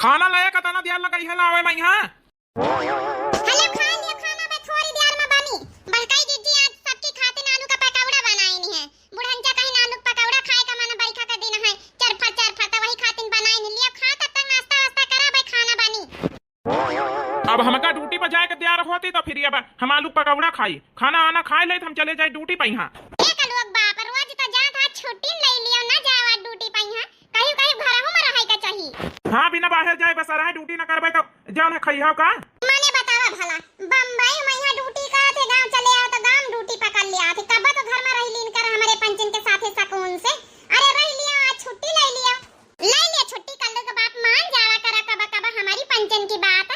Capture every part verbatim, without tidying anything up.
खाना लाए का तना दिया लगाई है लावे मैं यहाँ। हेलो, खा लियो खाना, मैं थोड़ी देर में बनी। बड़काई दीदी आज सबकी खातिर आलू का पकौड़ा बनाइन है। बुढ़ंचा कहीं आलू का पकौड़ा खाए का मन, बरखा का दिन है, चरफर चरफर, तो वही खातिर बनाइन लियो। खा तब तक नाश्ता वास्ता करा भाई, खाना बनी। अब हमका ड्यूटी पर जाए के तैयार होती तो फिर अब हम आलू का पकौड़ा खाई, खाना आना खाए ले तो हम चले जाए ड्यूटी पर यहाँ। एक लोग बाप रोज तो जात है, छुट्टी ले लियो ना जावा ड्यूटी पर यहाँ। कहीं कहीं घरहू में रहे के चाही। हाँ, बिना बाहर जाए बस रहे, ड्यूटी न करबे तो जौन है खइहो का? मने बतावा भला, बम्बई में यहाँ ड्यूटी करत है, गाँव चले आओ तो गाँव ड्यूटी पकड़ ले आत है। कब्बा तो घर में रही लीन कर हमरे पंचन के साथे सुकून से। अरे रह लिया, आज छुट्टी ले लिया, ले लिया छुट्टी। कल्लू के बाप मान जावा करा कबा कबा हमारी पंचन की बात।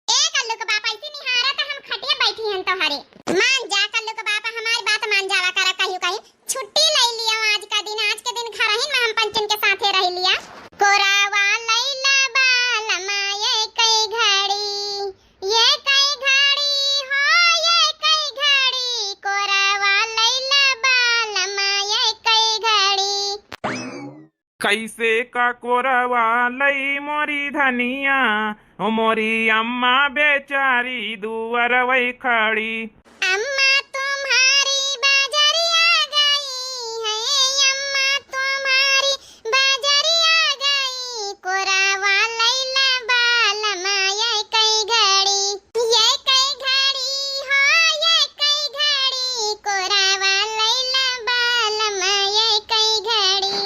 ए कल्लू के बाप, ऐसी निहारा त हम खटिया बैठी हन तोहरे। मान जा कल्लू के बाप, हमारी बात मान जावा करा, कहियो कहीं छुट्टी ले लिया आज का दिन, आज के दिन घर ही में हम पंचन के साथे रह लिया। कोरावा लैला बालमा ये कई घड़ी, ये कई घड़ी हो, ये कई घड़ी, कोरावा लैला बालमा ये कई घड़ी। कैसे का कोरवा लई मोरी धनिया, ओ मोरी अम्मा बेचारी दुअरवै खड़ी। अम्मा तुम्हारी बजरिया गई है, अम्मा तुम्हारी बजरिया गई, कोरवा लैला बालमा ये कई घड़ी, ये कई घड़ी हो, ये कई घड़ी, कोरवा लैला बालमा ये कई घड़ी।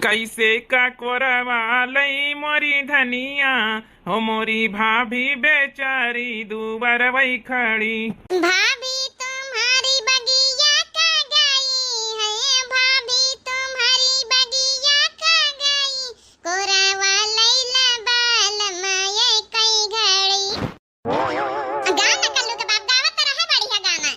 कैसे का कोरवा लई मोरी धनिया, हो मोरी भाभी बेचारी दुबरवै खड़ी। भाभी तुम्हारी बगिया का गई है, भाभी तुम्हारी बगिया का गई, कोरवा लैला बालमा ये कई घड़ी। गाना कल्लू के बाप गावत तो रहे बढ़िया गाना।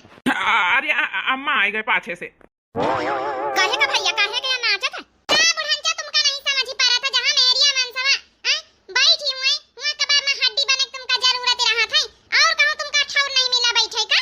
अरे अ-, अ-, अम्मा आइ गए पाछे से। काहे का भैया, काहे के यहाँ नाचत है? का बुढ़ंचा तुमका नहीं समझी पारत है, जहाँ मेरिया मनसवा, हैं, बैठी हुए, वहाँ कबार में हड्डी बने के तुमका जरूरत रहत है, और कहूँ तुमका ठौर नहीं मिला बैठे का?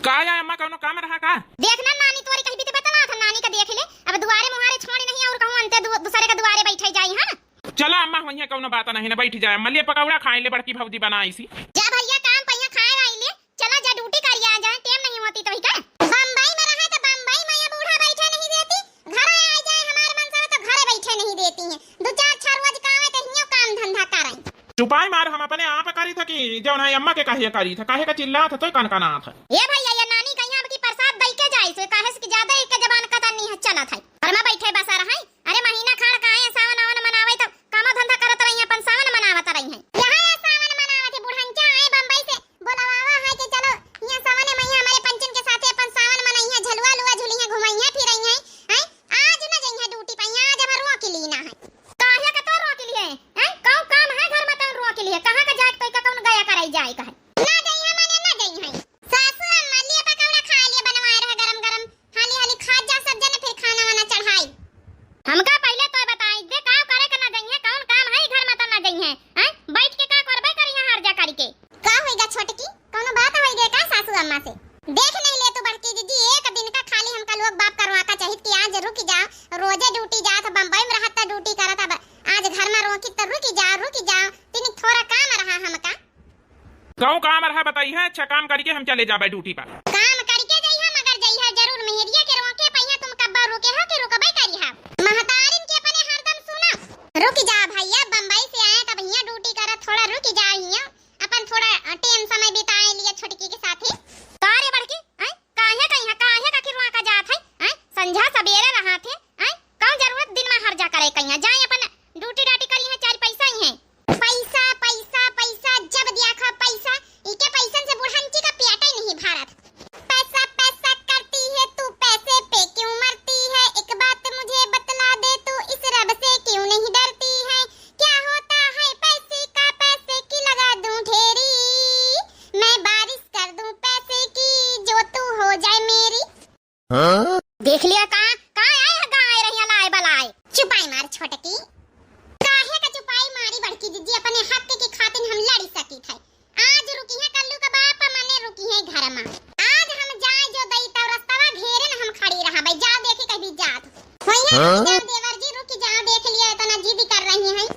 का या अम्मा, कौनो काम रहा का? देख ना नानी तोरी कहीं भी तो बतला था, नानी का देख ले, अब दुआरे मुहारे छोड़ी नहीं और कहूँ अंते दु-, दूसरे के दुआरे बैठे जाई, हाँ? चला अम्मा, वहीं कौनो बात नहीं ना, बैठ जाए अम्मा, ले पकौड़ा खाए ले, बड़की भौजी बनाई सी। जा भैया, काम पहिया खाए आई ले, चला जा ड्यूटी करिया जाए, टेम नहीं होती तो ही का? बम्बई में रहे तो बम्बई में ये बूढ़ा बैठे नहीं देती, घर आ जाए हमारे मनसवा तो घरे बैठे नहीं देती हैं। दो चार छह रोज काम है तो हियों काम धंधा करें। चुपाई मार, हम अपने आप करी था कि जौन है अम्मा के कहिए करी था, काहे का चिल्ला था तो कनकना था। ए भैया, ये नानी कहीं अब की प्रसाद दई के जाए से, काहे से कि ज्यादा एक के जबान कतरनी है चलत है। घर में बैठे बसा रहे, अरे महीना खाड़ का आए सावन आवन मनावे तो कामो धंधा करत रही है, अपन सावन मनावत रही है। यहाँ ये सावन मनावत है, बुढ़ंचा आए बम्बई से, बोलवावा है कि चलो, यहाँ सावन मैया हमारे पंचन के साथे अपन सावन मनइहे, झलुआ लुआ झुलिहे, घुमइहे फिरइहे, हैं? आज न जइहे ड्यूटी पे, आज हमार रोक लीना है। काहे का तो रोक लिए, हैं? कौन काम है घर में तो रोक लिए? कहाँ का जाए तो का कौन गया कराई जाए का है? ना जइहे माने ना जइहे। सासू अम्मा लिए पकौड़ा खा लिए बनवाए रहे गरम गरम, हाली हाली खा जा सब जने, फिर खाना वाना चढ़ाई। हमका पहिले तो बताई दे, का करे के ना जइहे, कौन काम है घर में तो ना जइहे, हैं? बैठ के का करबे करिहे हर जा करके। का होइगा छोटकी, कौनो बात होइगा का सासू अम्मा से? देख नहीं ले तू बड़की दीदी, एक दिन का खाली हमका लोग बाप करवा का चाहित कि आज रुक जा, रोजे ड्यूटी जात, बम्बई में रहत त ड्यूटी करत, अब आज घर में रोकी त रुक जा, रुक जा, तिनी थोड़ा काम रहा हमका। कौन काम रहा बताई है, अच्छा काम करके हम चले जाबे ड्यूटी पर। काम करके जइहा, मगर जइहा जरूर, मेहरिया के रोके पहिया तुम कब्बा रुके हो कि रुकबे करिहा। महतारिन के अपने हरदम सुना। रुक जा भैया, बम्बई से आए तब हियाँ ड्यूटी करत, थोड़ा रुक जा हियाँ, अपन थोड़ा, अ, टेम समय बिताए लिए छोटकी के साथे। का रे बड़की, हैं? काहे कहीं है, काहे का किरवा का जात है, हैं? संझा सबेरे रहा थे, हैं? कौन जरूरत दिन में हर जा करे कहीं, जाए अपन ड्यूटी डाटी करी है, चार पैसा ही है। पैसा, पैसा, पैसा, जब दिया खा पैसा, इके पैसन से बुढ़ंची का पेट ही नहीं भरत। पैसा, पैसा करती है तू, पैसे पे क्यों मरती है? एक बात मुझे बतला दे तू, इस रब से क्यों नहीं डरती है? क्या होता है पैसे का, पैसे की लगा दूं ढेरी, मैं बारिश कर दूं पैसे की, जो तू हो जाए मेरी। हाँ? देख लिया का, का आए है गाय रहिया लाए बलाए। चुपाई मार छोटकी। काहे का चुपाई मारी बड़की दीदी, अपने हक की खातिर हम लड़ी सकी थे। आज रुकी है कल्लू का बाप, मने रुकी है घर में। आज हम जाए जो दई तब रस्तवा घेरे न हम खड़ी रहा भाई, जाओ देखी कभी जात। वही हाँ? जाओ देवर जी, रुकी जाओ, देख लिया इतना जिद कर रही हैं।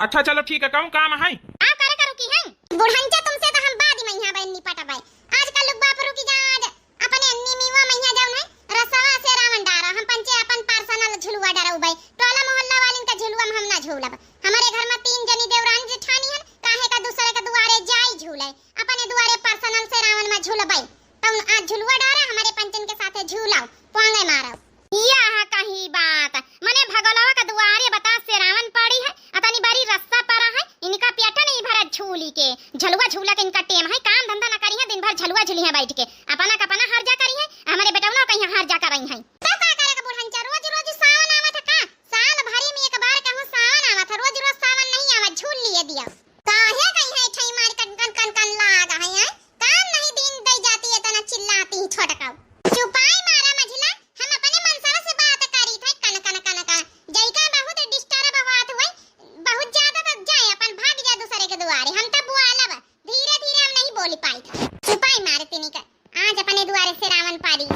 अच्छा चलो ठीक है, कौन काम है? आओ करे करू की है? बुढ़ंचा तुमसे तो हम बाद में यहाँ बहन निपटबे। आजकल लोग बाप रुकी जा, आज अपने नीमीवा मैया जौन है, रसवा से रावण डारा, हम पंचे अपन personal झुलुआ डरउबे। टोला मोहल्ला वालिन का झुलुआ में हम ना झूलब। हमरे घर में तीन जनी देवरानी जेठानी हन, काहे का दूसरे के दुआरे जाई झूले? अपने दुआरे personal से रावण में झूलबे। तौन आज झुलुआ डारा, हमरे पंचन के साथे झूलाओ, पोंगे मारो। यह कही बात, मने भगोलवा का दुआरे बता से रावण पड़ी है, अतनी बड़ी रस्सा परा है, इनका पेट नहीं भरा झूली के। झलुआ झूला के इनका टेम है, काम धंधा न करी है, दिन भर झलुआ झूली है बैठ के, अपना का अपना हर जा करी है, हमरे बेटौना कहीं हर जा करई है। तो का करे का बुढ़ंचा, रोज रोज सावन आवत है का? साल भरी में एक बार कहूँ सावन आवत है, रोज रोज सावन नहीं आवत, झूल लिए दिया। काहे कहीं है ठई मार कन कन कन कन लाग है, हैं? काम नहीं दिन दई जाती है, तना चिल्लाती ही छोटकाऊ। चुपाई मारा मझिला, हम अपने मनसवा से बात करी थे, कन कन कन कन। जइका बहुत disturb होत हुए, बहुत ज्यादा तो जाए, अपन भाग जा दूसरे के दुआरे, हम तो बुआलब, धीरे धीरे हम नहीं बोली पाई था। चुपाई मारे तिनी का, आज अपने दुआरे से रावण पारी।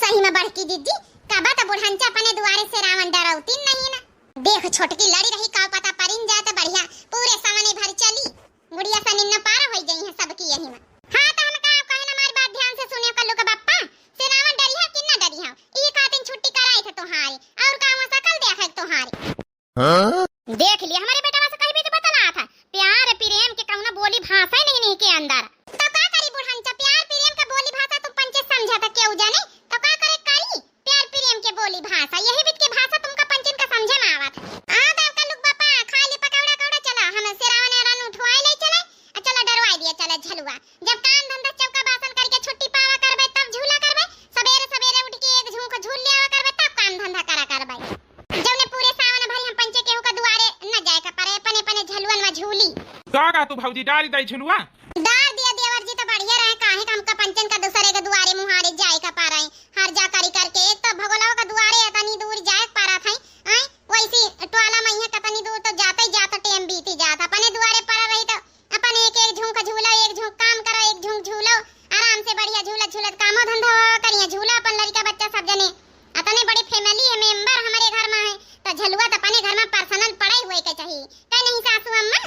सही में बड़की जिज्जी, कबा त बुढ़ंचा अपने दुआरे से रावण डरौतीन नहीं ना। देख छोटकी लड़ी रही, का पता परिन जाए त बढ़िया, पूरे सावने भर चली। गुड़िया सनिन न पार होई जइहैं सबकी यही में। हाँ, त हम का कहे न, हमारी बात ध्यान से सुनियो कल्लू के बप्पा, से रावण डरिहैं कि न डरिहैं, ई खातिन छुट्टी कराई थे तोहारी, और का वहाँ सकल देखै तोहारी। हाँ? देख लिया, हमरे बेटवा से कहीं भी तो बतला था, प्यार प्रेम के कौनो बोली भाषा ही नहीं, नहीं के अंदर। तो का करी बुढ़ंचा, प्यार प्रेम का बोली भाषा तुम पंचे समझा था केहू जाने, तो का करे करी? प्यार प्रेम के बोली भाषा, यही बीच के भाषा तुमका पंचन का समझे में आवत है। आ दाव का लुक बापा, खा ले पकौड़ा कौड़ा, चला हम से रावण एरान उठवाए ले चले, आ चला डरवाए दिया चले झलुआ। जब काम धंधा चौका बासन करके छुट्टी पावा करबे तब झूला करबे, सबेरे सबेरे उठ के एक झूंक झूल ले आवा करबे तब काम धंधा करा करबे। जौने पूरे सावन भरी हम पंचे केहू का दुआरे न जाए का परे, अपने अपने झलुअन में झूली। का कहा तू भौजी, डारी दई झलुआ? डार दिया देवर जी तो बढ़िया रहे, काहे का हमका पंचन का दूसरे के दुआरे मुहारे जाए का परे। हर जा करी करके, एक तो भगोलवा का दुआरे अतनी दूर जाए के पड़त है, आय, वैसी टोला में यहाँ कतनी दूर तो जाते ही जात टेम बीती जात, अपने दुआरे पड़ा रही तो अपन एक एक झुंक झूला, एक झुंक काम करो, एक झुंक झूलो, आराम से बढ़िया झूलत झूलत कामो धंधा हो करिए, झूला अपन लड़का बच्चा सब जने, अतने बड़ी family है, member हमारे घर में है, तो झलुआ तो अपने घर में personal पड़े हुए के चाहिए, कहे नहीं सासू अम्मा?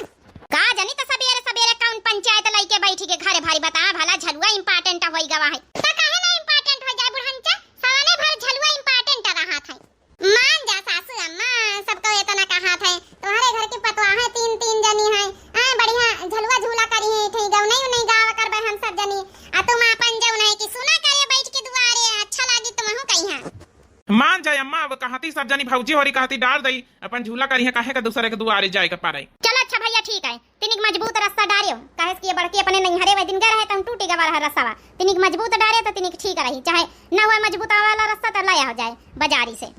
का जनी त सबेरे सबेरे कौन पंचायत लइके बैठी के घरे भारी बता भला झलुआ important होई गवा है। त काहे ना important हो जाए बुढ़ंचा, सावने भर झलुआ important रहत है। मान जा सासू अम्मा, सबको इतना कहा थे, तुम्हारे घर की पतवा है, तीन तीन जनी है, आ बढ़िया झलुआ झूला करी है, थे गौनई उनई गावा करबे हम सब जनी, आ तुम अपन जौन है कि सुना करे बैठ के दुआरे, अच्छा लागी तुमहू कहिया। मान जाए अम्मा, अब कहती सब जनी भौजी होरी कहती डार दई, अपन झूला करिहे, काहे का दूसरे के दुआरे जाए के पड़े। चलो अच्छा भैया ठीक है, तिनिक मजबूत रस्सा डारियो, काहे कि ये बड़की अपने नैहरे वह दिन गए रहे तो हम टूटी गवा रहा रस्सा, तिनिक मजबूत डारे तो तिनिक ठीक रही, चाहे न हुआ मजबूत वाला रस्सा तो लाया हो जाए बाजारी से।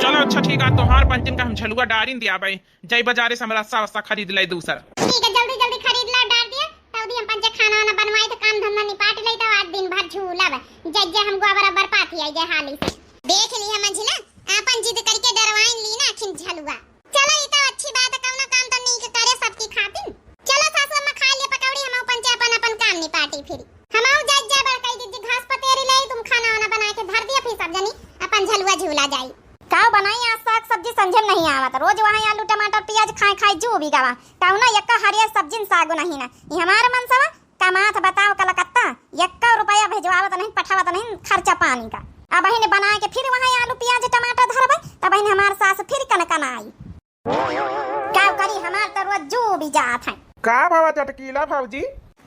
चलो अच्छा ठीक है, तोहार पंचन का हम झलुआ डारिन दिया भाई, जाई बाजारे से हम रस्सा वस्सा खरीद ले दूसर। ठीक है, जल्दी जल्दी खरीद ला, डार दिया, तब दी हम पंचे खाना वाना बनवाई तो काम धंधा निपाट ले तो आज दिन भर झूलब, जय जय हम गोबर अबर पाथी आई जय हाली से। देख ली हम मंझिला, आपन जिद करके डरवाइन ली ना आखिन झलुआ। चलो, ई तो अच्छी बात है, कौनो काम तो नीक करे सबकी खातिर। चलो सासू अम्मा, खा लिए पकौड़ी, हम पंचे अपन अपन काम निपाटी फिरी। हम जात जा बड़काई दीदी घास पतेरी ले, तुम खाना वाना बना के धर दिया, फिर सब जनी अपन झलुआ झूला जाई। का बनाई आज, साग सब्जी समझे में नहीं आवत, रोज वहाँ आलू टमाटर प्याज खाए खाए जू भी गवा, कौनो एक हरियर सब्जी सागो नहीं ना। ई हमार मनसवा कमात बताओ कलकत्ता, एक्को रुपया भेजवावत नहीं, पठावत नहीं, खर्चा पानी का। अबहिन बनाए के फिर वहाँ आलू, प्याज, टमाटर धरबे, तबहिन हमार सास फिर कनकनाई। का करी, हमार तो रोज जू भी जात है। का भावा चटकीला भौजी?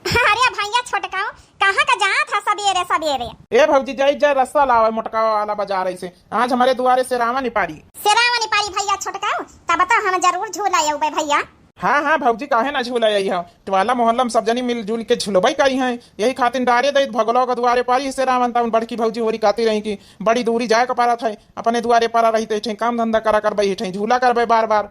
अरे भैया छोटकाऊ, कहाँ का जात है सबेरे सबेरे? ए भौजी, जाई जा रस्सा लावे मोटका वाला बाजार से, आज हमरे दुआरे से रावण पारी। से रावण पारी भैया छोटकाऊ, तब तो हम जरूर झूला अउबे भैया। हाँ, हाँ भौजी, काहे ना झूला आई है? टोला मोहल्ला में सब जनी मिलजुल के झुलबई करी हैं, यही खातिर डारे दई भगलो के दुआरे पारी से रावण। तउन बड़की भौजी होरी कहती रही कि बड़ी दूरी जाए के पड़त है, अपने दुआरे परा रही तो इठे काम धंधा करा करबे, इठे झूला करबे बार बार।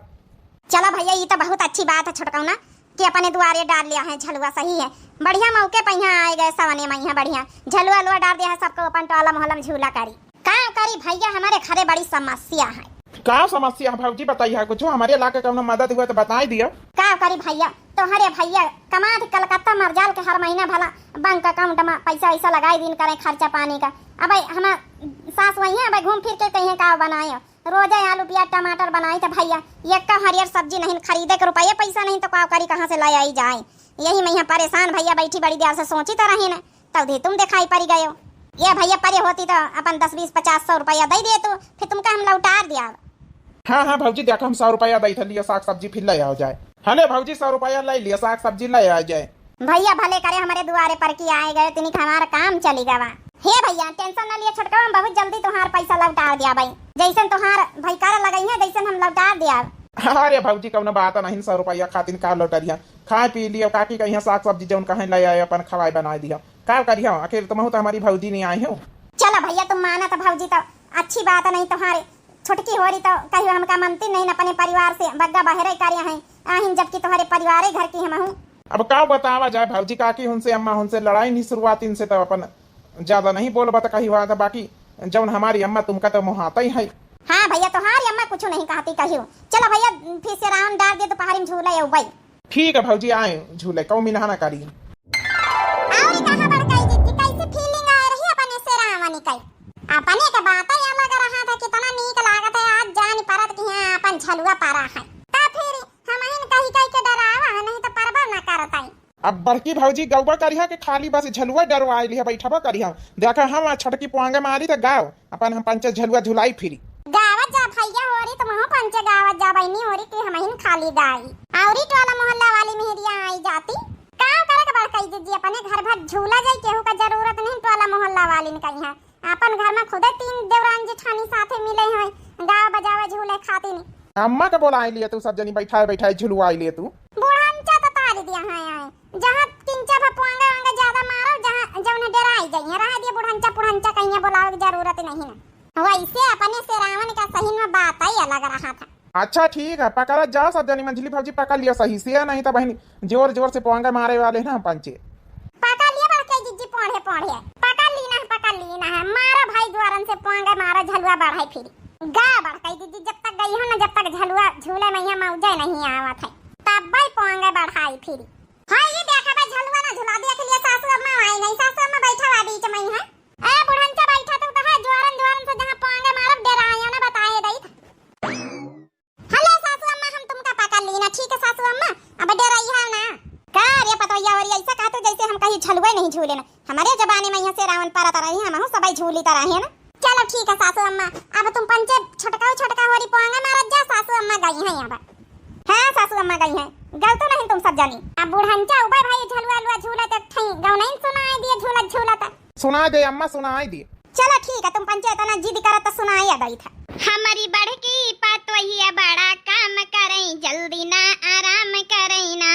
चला भैया, ई तो बहुत अच्छी बात है छोटकौना कि अपने दुआरे डार लिया है झलुआ, सही है, बढ़िया मौके पे यहाँ आए गए सवने में, यहाँ बढ़िया झलुआ लुआ डार दिया है, सबको अपन टोला मोहल्ला में झूला करी। का करी भैया, हमारे घरे बड़ी समस्या है। का समस्या है भौजी, बताइए कुछ, हमारे इलाके कौनो मदद हुआ तो बताई दिया। का करी भैया, तोहरे भैया कमात कलकत्ता मरजाल के हर महीना भला बैंक अकाउंट में पैसा वैसा लगाई दिन करें खर्चा पानी का। अब हम सास वही है, अब घूम फिर के कहीं का बनाए, रोजे आलू, प्याज, टमाटर बनाई त भइया, एक्का हरियर सब्जी नहीं खरीदे के रुपया पैसा नहीं, त का करी, कहाँ से लै आई जाए? यही मइहाँ परेसान भइया बैठी बड़ी देर से सोचित रहिन, तउधे तुम देखाई परि गयो। ए भइया, परे होती त अपन दस, बीस, पचास, सौ रुपया दइ देतू, फिर तुमका हम लौटार दियाब। हाँ, हाँ भौजी, देखा हम सौ रुपया दइ थै, लियो साग सब्जी फिर लै आओ जाए। हले भौजी, सौ रुपया लै लियो, साग सब्जी लै आ जाए। भइया भले करे हमरे दुआरे परकी आइ गयो, तनिक हमार काम चलि गवा। हे भइया, tension न लियो छोटकवा, हम बहुत जल्दी तोहार पैसा लौटार दियाबइ। जइसन तोहार भइकार लगइहैं, जइसन हम लौटार दियाब। अरे भौजी, कउनो बात नहीं, सौ रुपया खातिन का लौटरिहा? खाए पी लियो, काकी कहिहैं साग सब्जी जउन कहैं लै आए, अपन खवाए बनाए दिहा। का करिहा, आखिर तुमहू त हमरी भौजी नहीं आए हो। चला भइया, तुम माना त भौजी त अच्छी बात नहीं, तोहारे छोटकी होरी त कहियो हमका मनती नहीं, अपने परिवार से बग्गा बहरे करे हैं, आहिन जबकि तोहरे परिवारे घर की हमहू। अब का बतावा जाए भौजी, काकी हुनसे, अम्मा हुनसे लड़ाई नहीं शुरुआत इनसे, त अपन ज्यादा नहीं बोलबा त कही हुआ था, बाकी जउन हमारी अम्मा तुमका त मोहातै है। हाँ भइया, तोहारी अम्मा कुछ नहीं कहती कहियो। चला भइया, फिर सेरावन डार दे, दोपहरी में झूले अउबइ। ठीक है भौजी, आए झूले, कउनो मिनहा ना करी। अउर कहाँ बड़कई जिज्जी, कैसी feeling आए रही अपने सेरावन कइ? अपने के बात ही अलग रहा था, कितना नीक लागत है। आज जान परत कि हाँ, अपन झलुआ परा है। त फिर हमहिन कही कही के डरावा है, नहीं त परबा ना करतई। अब बड़की भौजी गउबा करिहा कि खाली बस झलुआ डरवाइ लिहा, बैठबा करिहा। देखा हम छोटकी पोंगे मारी त गाव, अपन हम पंचे झलुआ झुलाई फिरी। गावत जा भइया होरी, तुमहू पंचे गावत जा बहिनी होरी, कि हमहिन खाली गाई। अउरी टोला मोहल्ला वाली मेहरिया आई जाती। का करे के बड़कई जिज्जी, अपने घर भर झूला जाई, केहू का जरूरत नहीं टोला मोहल्ला वालिन कइहाँ। अपन घर में खुदे तीन देवरान जेठानी साथे मिले हैं, गाव बजावे झूले खातिन। अम्मा के बोलाइ लिया तू, सब जनी बैठाए बैठाए झुलवाइ लिया तू। बुढ़ंचा त तारी दिया है आए, जहाँ किंचा भा पोंगा वोंगा ज्यादा मारो, जहाँ जउन डेराइ जाइए, रह दिया बुढ़ंचा पुढ़ंचा कहिया बोलावे के जरूरत नहीं ना। वैसे अपने सेरावन का सही में बात ही अलग रहा था। अच्छा ठीक है, पकड़त जाओ सब जनी, मंझली भौजी पकड़ लियो सही से, नहीं त बहिन जोर जोर से पोंगा मारे वाले हैं ना पंचे। पकड़ लिया बड़कई जिज्जी, पोंड़े पोंड़े पकड़ ली ना, पकड़ ली ना है, मारो भाई दुआरन से पोंगा मारो, झलुआ बढ़ाई फिरी। गा बड़कई जिज्जी, जब तक गई हो ना, जब तक झलुआ झूले मइहाँ मौजे नहीं आवत है, तब भाई पोंगा बढ़ाई फिरी। हाँ, ये देखा बा, झलुआ ना झुला, देख लिया, सासू अम्मा आई गई। सासू अम्मा बैठा बा बीच में ही है। ए बुढ़ंचा, बैठा तू तो है, जोरन जोरन से जहाँ पोंगे मारब, डेराया ना, बताए दई। हले सासू अम्मा, हम तुमका पकड़ ली ना, ठीक है सासू अम्मा, अब डेराइहा ना। का रे पतोहिया, और ऐसा कहा तू जैसे हम कहीं झलुए नहीं झूले ना। हमरे जमाने में यहाँ सेरावन परत रही, हमहू सबई झूली तरह है ना। चलो ठीक है सासू अम्मा, अब तुम पंचे छोटका छोटका होरी पोंगे मारत जा, सासू अम्मा गई हैं अब। हाँ सासू अम्मा गई हैं, गलतो नहीं तुम सब जानी। अब बुढ़ंचा उबे भाई झलुआ लुआ झूलत एक ठई गौनैन सुनाए दिए झूलत झूलत। सुनाए दे अम्मा, सुनाए दे। चलो ठीक है, तुम पंचे इतना जिद करत तो सुनाए दई था। हमरी बड़की पतोहिया बड़ा काम करई, जल्दी ना आराम करई ना,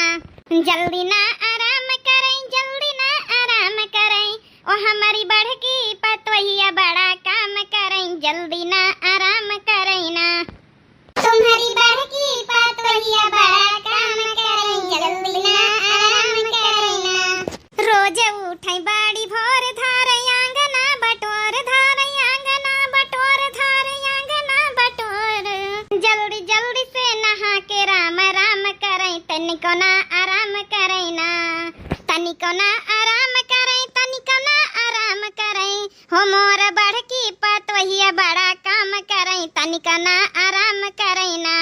जल्दी ना आराम करई, जल्दी ना आराम करई। ओ हमरी बड़की पतोहिया बड़ा काम करई, जल्दी ना आराम करई ना। तुम्हरी बड़की पतोहिया बड़ा काम करई, जल्दी ना आराम करई ना। रोज उठई बड़ी भोर, धारई आंगना बटोर, धारई आंगना बटोर, धारई आंगना बटोर। जल्दी जल्दी से नहा के राम राम करई, तनिको ना आराम करई ना। तनिको ना आराम करई, तनिको ना आराम करई। हो मोर बड़की पतोहिया बड़ा काम करई, तनिको ना आराम करई ना।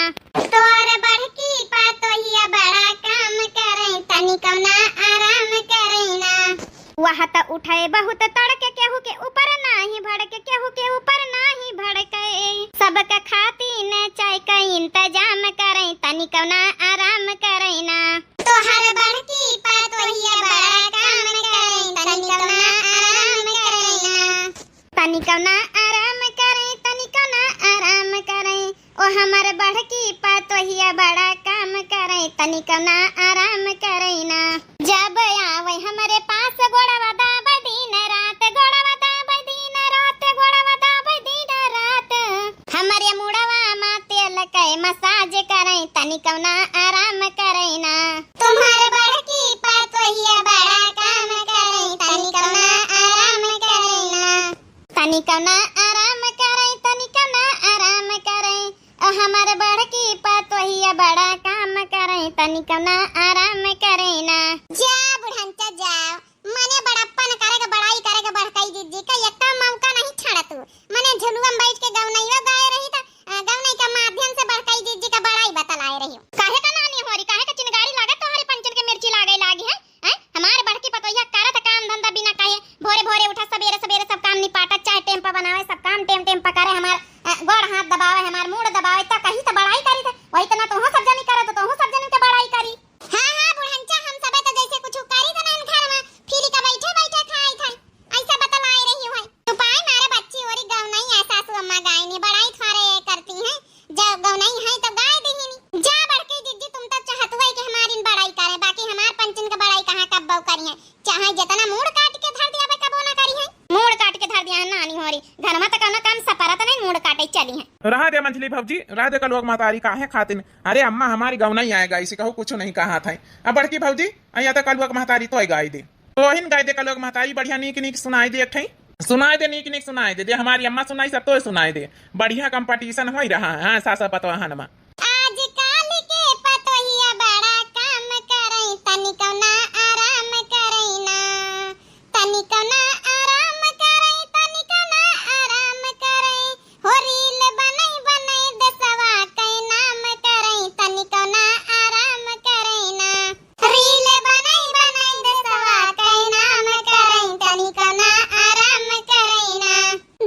तोर बड़की पतोहिया बड़ा काम करई, तनिको ना आराम करई ना। वह त उठे बहुत तड़के, केहू के ऊपर नाही भड़के, केहू के ऊपर नाही भड़के। सबके खातिन चाय का इंतजाम करई, तनिको ना आराम करई ना। तोहर बड़की पतोहिया बड़ा काम करई, तनिको ना आराम करई ना। तनिको ना आराम करई, तनिको ना आराम करई। ओ हमर बड़की पतोहिया बड़ा काम करई, तनिको ना आराम करई ना। जब आवई हमरे पास गोड़वा दाबई दिन रात, गोड़वा दाबई दिन रात, गोड़वा दाबई दिन रात। हमरे मुड़वा मा तेल के massage करई, तनिको ना आराम करई ना। तुम्हर बड़की पतोहिया बड़ा काम करई, तनिको ना आराम करई ना। तनिको ना आराम करई, तनिको ना आराम करई। ओ हमर बड़की पतोहिया बड़ा काम करई, तनिको ना आराम करई ना। जा बुढ़ंचा जा, मने बड़प्पन करे के, बड़ाई करे के बड़कई जिज्जी का, एक्का मौका नहीं छाड़ा तू। मने झुलुआ में बैठ के गौनैया गाए रही त, आ, से बड़कई जिज्जी का बड़ाई बतलाए रही। काहे का नानी होरी, काहे का चिनगारी लागत तोहरे पंचन के मिर्ची लागे लागी है? हैं? हमार बड़की पतोहिया करत काम धंधा बिना कहे, भोरे भोरे उठत, सबेरे सबेरे सब काम निपाटत, चाय टेम पर बनावे, सब काम टेम टेम पर करे, हमार, अ, गोड़ हाथ दबावे, हमार मूड़ दबावे, त कही त बड़ाई करी थे, वही तना तोहो सब जनी करत, तोहो सब जनी के बड़ाई करी। हाँ, हाँ, बुढ़नचा, हम सबे त जैसे कुछ करी त नहीं घर में, फिर का बैठे बैठे खाई थे, ऐसा बतलाए रही है। चुपाई मारे बच्ची होरी गवनई है, सासू अम्मा गायनी, बड़ाई थारे करती हैं, जब गवनई है तो गाय दिहिनी। जा बड़की जिज्जी, तुम तो चाहत हुए कि हमारी बड़ाई करे, बाकी हमार पंचन के बड़ाई कहाँ कब्बो करी है, चाहे जितना मूड़ काट के धर दिया बे, कबो ना करी है। मूड़ काट के धर दिया है नानी होरी, घर में तो कौनो काम सपरत नहीं, मूड़ काटे चली है। रहा दे मंझली भौजी, रहा दे कलुआ के महतारी, काहे खातिन? अरे अम्मा हमारी गवनई आएगा, इसी कहू कुछ नहीं कहा था। अब बड़की भौजी, अइया तो कलुआ के महतारी तो गाय दे। तोहिन गाय दे कलुआ के महतारी, बढ़िया नीक नीक सुनाई दे एक ठई। सुनाई दे नीक नीक सुनाई दे, दे हमारी अम्मा सुनाई सब तो सुनाई दे। बढ़िया competition होई रहा है, हाँ, सासा पतोहन में। आजकल के पतोहिया बड़ा काम करई, तनिको ना आराम करई ना, तनिको ना आराम करई, तनिको ना आराम करई, हो reel बनई बनई देसवा कई नाम करई, तनिको ना आराम करई ना। Reel बनई बनई देसवा कई नाम करई, तनिको ना आराम करई ना।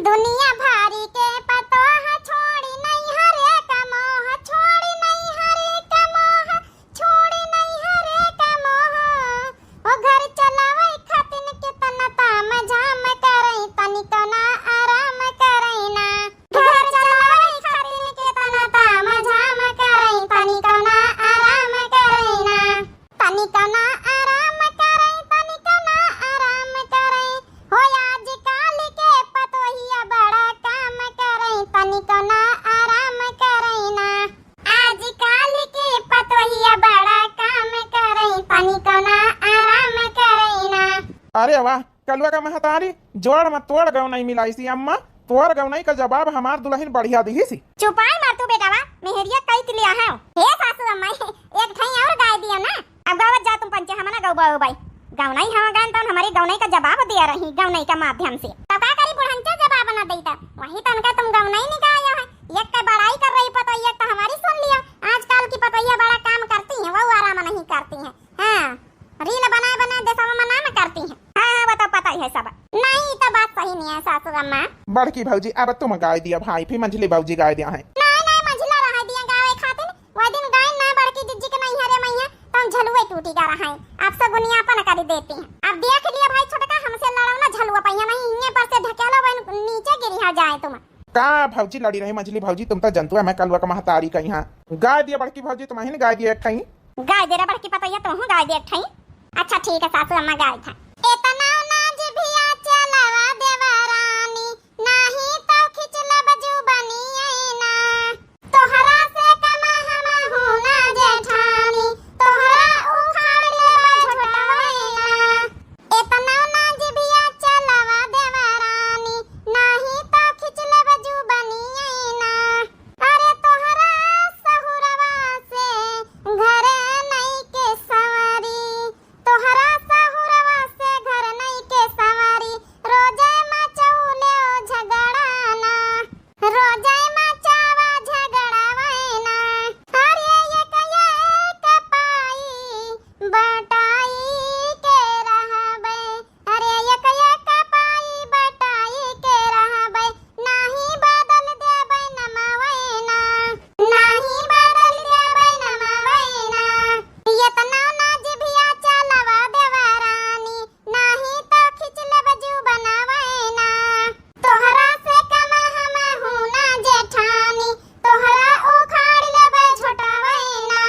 दुनिया भारी के पतोह छोड़ी नैहरे का मोह, छोड़ी नैहरे का मोह, छोड़ी नैहरे का मोह। ओ घर चलावे खातिन केतना ताम झाम करई, तनिको ना आराम करई ना। घर चलावे खातिन केतना ताम झाम करई, तनिको ना आराम करई ना। तनिको ना आराम करई, तनिको ना आराम करई। हो आजकल के पतोहिया बड़ा काम करई, तनिको ना आराम करई ना। आजकल के पतोहिया बड़ा काम करई, तनिको ना आराम करई ना। अरे वाह, कलुआ का महतारी, जोड़ में तोड़ गवनई मिलाइसी अम्मा, तोर गवनई का जवाब हमार दुलहिन बढ़िया दिहिसी। चुपाई मार तू बेटावा, मेहरिया कई तिलिया है। हे सासू अम्मा, एक ठई और गाय दियो ना। अब गावत जा तुम पंचे, हम ना गौबा उबाई। गवनई हम गान तौन हमारी गवनई का जवाब दिया रही, गवनई का माध्यम से। तब का करी बुढ़नचा जवाब ना देता, वही तनका तुम गवनई निकायो है। एक के बड़ाई कर रही पतोहिया तो हमारी सुन लियो। आजकल की पतोहिया बड़ा काम करती हैं, वो आराम नहीं करती हैं। हाँ। Reel बनाए बनाए देसवा में नाम करती हैं। हाँ, हाँ, वो तो पता ही है सब। नहीं, ई तो बात सही नहीं है सासू अम्मा। बड़की भौजी, अब तुम गाय दिया भाई, फिर मंझली भौजी गाय दिया है। नहीं, नहीं, मंझला रहा दिया गावे खातिर। वो दिन गाय ना बड़की जिज्जी के नैहरे मइया, तो हम झलुए टूटी गा रहा है। अब सगुनियापन करी देती हैं। अब देख लिया भाई छोटका, हमसे लड़ो ना झलुआ पहिया नहीं, हिये पर से ढकेलो बहन नीचे गिरी है जाए तुम। का भौजी लड़ी रही मंझली भौजी, तुम तो जंतु है, मैं कलुआ का महतारी कही हाँ। गाय दिया बड़की भौजी, तुम ही गाय दिया एक ठई। गाय दे रे बड़की पतोहिया, तोहू गाय दे एक ठई। अच्छा ठीक है सासू अम्मा, गाय था। एतना ना जिभिया चलावा देवरानी, नाही तो खिचलब जुबानी ऐना। तोहरा से कम हम हूँ ना जेठानी, तोहरा उखाड़ लेबा झोटवैना। एतना ना जिभिया चलावा देवरानी, नाही तो खिचलब जुबानी ऐना। अरे तोहरा सहुरवा से घर नइखे संवरी, तोहरा सहुरवा से घर नइखे संवरी, रोजे मचौले ओ झगड़ाना, रोजे मचावा झगड़ावैना। अरे एक एक पाई बटाई के रहबे, अरे एक एक पाई बटाई के रहबै, नाही बदल देबै नमवैना, नाही बदल देबै नमवैना। एतना ना जिभिया चलावा देवरानी, नाही तो खिच लेब जुबनवैना। तोहरा से कम हम हूँ ना जेठानी, तोहरा उखाड़ लेबै झोटवैना।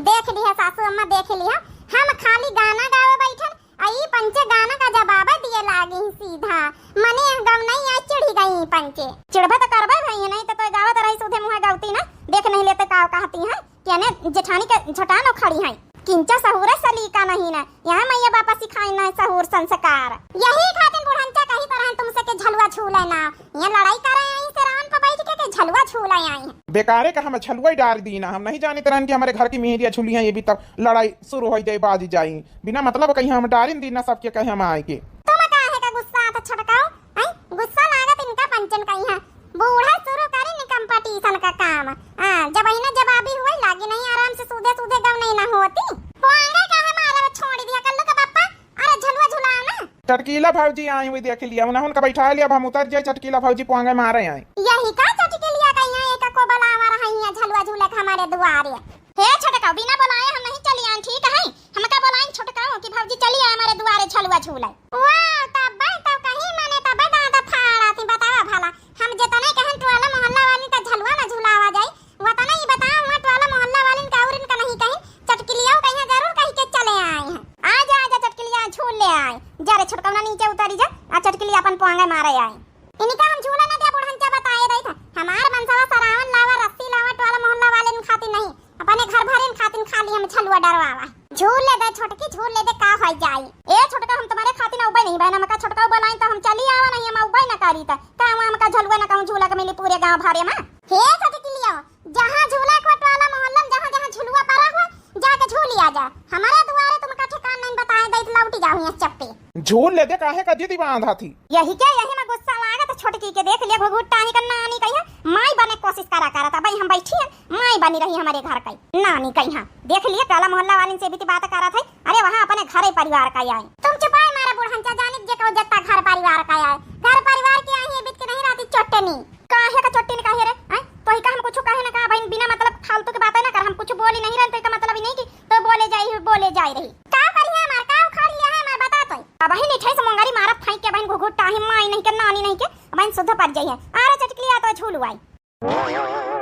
देख लिहा सासू अम्मा, देख लिहा, हम खाली गाना गावे बैठन, आ ई पंचे गाना का जवाब दिए लागी सीधा, मने गवनई आई चिढ़ी गई पंचे। चिढ़बे तो करबे भई, नहीं तो तोय गावत रही सुधे मुँहे गवती ना, देख नहीं लेते का कहती हैं कि अने जेठानी के झटानो खड़ी हैं। किंचा सहूर सलीका नहीं ना, यहाँ मैया बापा सिखाई ना सहूर संस्कार। यही खातिर बुढ़नचा कही तरह तुमसे के झलुआ छू लेना, ये लड़ाई करे आई से रान पर बैठ के, के झलुआ छू ले आई हैं। बेकारे का हम झलुआ ही डार दी ना, हम नहीं जानित रहन कि हमारे घर की मेहरिया झुली हैं, ये भी तब लड़ाई शुरू हो जाए, बाजी जाई। बिना मतलब कहीं हम डारिन दी ना, सबके कहे हम आए के। तुम काहे का गुस्सा आत छटकाओ? हैं? गुस्सा लागत इनका पंचन कहीं है। बूढ़ा शुरू करी निकम्पर टीसन का काम। हाँ, जब ही ना जवाबी हुए लागी नहीं, आराम से सूदे सूदे गवनई ना होती। पोंगे काहे मारे छोड़ी दिया कल्लू का पप्पा? अरे झलुआ झुलाओ ना। चटकीला भौजी आई हुई देख लिया, उन्हें उनका बैठा लिया, अब हम उतर जाए, चटकीला भौजी पोंगे मारे आई। यही का चटकीलिया का यहाँ एक को बुलावा रहा है झलुआ झूले के हमारे दुआरे। हे छोटका, बिना बुलाए हम नहीं चली आए, ठीक है? हमका बुलाइन छोटका कि भौजी चली आए हमारे दुआरे झलुआ झूले। वाह, तब भाई तब कहीं माने तब दादा फाड़ा थी, बतावा भला। हम जितने कहन टोला मोहल्ला वाली का झलुआ ना झुलावा जाए, वतना ही बताओ, हुआ टोला मोहल्ला वालिन का और इनका नहीं कहीं, चटकिलिया कहीं जरूर कहीं के चले आए हैं। आ जा, आ जा चटकिलिया, झूल ले आए। जा रे छोटकौना, नीचे उतारी जा, आ चटकिलिया अपन पोंगे मारे आए। इनका हम झूला न दिया, बुढ़न क्या बताए रही था। हमार मनसवा सरावन लावा, रस्सी लावा, टोला मोहल्ला वालिन खातिर नहीं, अपने घर भरिन खातिर खाली हम झलुआ डरवावा। झूल ले दे छोटकी, झूल ले दे, का हो जाई। ए छोटका, हम तुम्हारे खातिर ना उबे नहीं बहन, हमका छोटका उबे लाइन तो हम चली आवा नहीं, हम उबे ना करी त का हुआ, हमका झलुआ ना कहूँ झूला के मिली पूरे गाँव भरे में। हे छोटकिलिया, जहाँ झूला खोट वाला मोहल्ला में जहाँ जहाँ झुलुआ पड़ा हुआ, जाके झूल लिया जा। हमारे दुआरे तुमका ठिकान नहीं बताए दे, लौटी जाओ यहाँ चप्पे। झूल ले दे, काहे का दीदी बांधा थी? यही क्या, यही में गुस्सा लागत छोटकी के, देख लिया घुघुट टाही का नानी कहिया, माई बने कोशिश करा करत, भाई हम बैठी हैं, माई बनी रही हमारे घर का नानी कहिया। देख लिया टोला मोहल्ला वालिन से भी बात करत है, अरे वहाँ अपने घरे परिवार का आए। तुम चुपाए मारा बुढ़न चा, जानित जे कहो जत्ता घर परिवार का आए, घर परिवार के आई है बीत के नहीं रहती चोटनी। काहे का चोटनी काहे रे? हैं? तो ही का हम कुछ कहे ना का बहन, बिना मतलब फालतू के बातें ना कर, हम कुछ बोली नहीं रहन तो का मतलब ही नहीं कि तो बोले जाई, बोले जाई रही। का करी है हमार, का उखाड़ लिया है हमार, बता तो। अब ही निठई से मोंगरी मारत फाइक के बहन घुघुट टाही माई नहीं के नानी नहीं के, बहन शुद्ध पड़ जाई है। आ रे चटकिलिया तो झूल हुआई।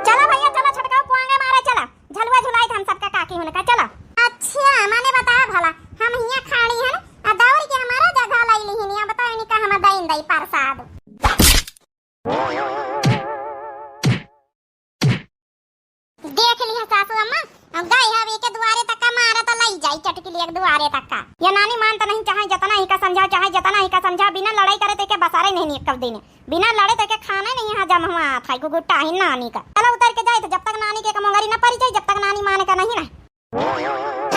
चला भैया, चला छोटका पोंगे मारे, चला। झलुआ झुलाई हम सबका काकी होने का, चला। अच्छा, माने बतावा भला, हम हियाँ खाड़ी हन, आ दौड़ के हमारा जगह लाई लिहिन, या बताओ इनका हम दइन दई प्रसाद। देख लिया सासू अम्मा, हम गए हवे के दुआरे तक का मारा तो लाई जाई चटकिलिया के दुआरे तक का। ये नानी मान तो नहीं, चाहे जतना ही का समझाओ, चाहे जतना ही का समझाओ, बिना लड़ाई करे तो के बसारे नहीं निकल देने। बिना लड़े तो के खाना ही नहीं हजम हुआ था, गुगुट्टा ही नानी का। चलो उतर के जाए तो जब तक नानी के कमोंगरी न पड़ी जाए, जब तक नानी माने का नहीं ना।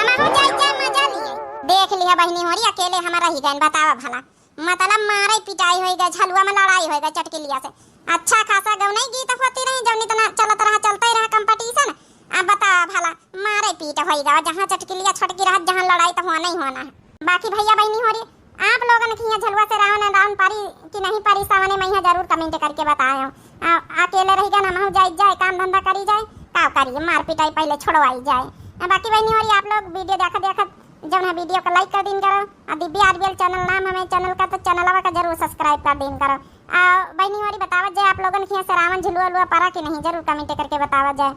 हम हो जाए, जा मजा लिए। देख लिया बहिनी होरी, अकेले हमारा ही गए, बतावा भला। मतलब मारे पिटाई होई गए, झलुआ में लड़ाई होई गए चटकिलिया से। अच्छा खासा गौनई गीत होती रही, जौनी तना चलत रहा, चलते रहा competition। अब बतावा भला, मारे पीट होई गए, जहाँ चटकिलिया छोटकी रहत, जहाँ लड़ाई तो होना ही होना है। बाकी भैया बहिनी होरी, आप लोगन के यहाँ झलुआ से रावन रावन पारी कि नहीं पारी सावने में, यहाँ जरूर comment करके बताए हो। आ, अकेले रही गए ना, महू जाई जाए, काम धंधा करी जाए, का करिए, मार पिटाई पहले छोड़वाई जाए। आ, बाकी बहिनी होरी, आप लोग video देखत देखत जौन है video को like कर दीन करो। आ दिव्या आरबीएल channel नाम हमें channel का, तो channelवा का जरूर subscribe कर दीन करो। आ बहिनी होरी बतावत जाए आप लोगन के यहाँ से रावन झुलुआ उलुआ परा कि नहीं, जरूर comment करके बतावत जाए।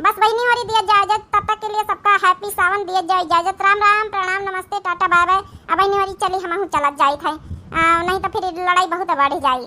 बस बहिनी होरी दिया जाए इजाजत, तब तक के लिए सबका happy सावन दिया जाए इजाजत। राम राम, प्रणाम, नमस्ते, टाटा, bye bye। आ बहिनी होरी चली हमहू चलत जाइत है, आ, नहीं तो फिर लड़ाई बहुत बढ़ जाई।